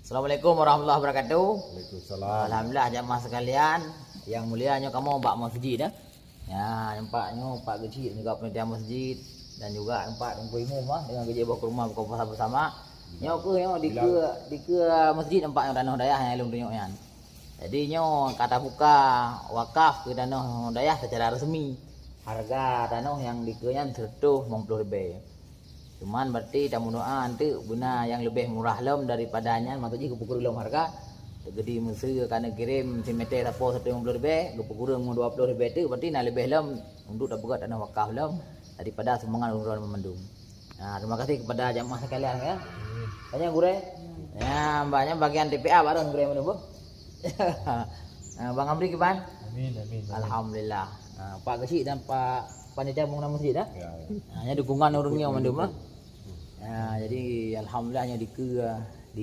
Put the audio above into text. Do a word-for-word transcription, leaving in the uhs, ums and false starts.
Assalamualaikum warahmatullahi wabarakatuh. Waalaikumsalam. Alhamdulillah jamaah sekalian, yang mulia nyoe kamoe bak masjid dah. Ya, nampak nyoe Pak Geuchik juga panitia masjid dan juga nampak Teungku Imum ah dengan Geuchik boh kurma buka puasa bersama. Nyoe keuh nyoe di keue di keue masjid nampak nyoe tanoh dayah nyang lôn tunjuk nyan. Jadi nyoe ka tabuka wakaf keu tanoh dayah secara resmi. Harga tanoh nyang di keue nyan seratus lima puluh ribèe. Cuman berarti tameudoa anteuk beuna nyang leubeh murah lom daripada nyan, maksud jih geupeukureueng lom harga. Teugedi meuseu ka neukirém simèter sapo seratus lima puluh ribèe, geupeukureueng dua puluh ribèe teuk, berarti na leubeh lom untuk tapeugöt tanoh wakaf lom daripada sumbangan ureueng-ureueng mandum. Nah, terima kasih kepada jamaah sekalian ya. Tanya gurèe. Ya, mbaknya bagian T P A bareng gurèe mandum. Nah, Bang Amri kiban? Amin, amin. Alhamdulillah. Nah, Pak Geuchik dan Pak panitia bangunan masjid dah. Ya, ya. Nah, nya dukungan ureueng nyoe mandum lah. Nah, jadi alhamdulillah nyoe di keue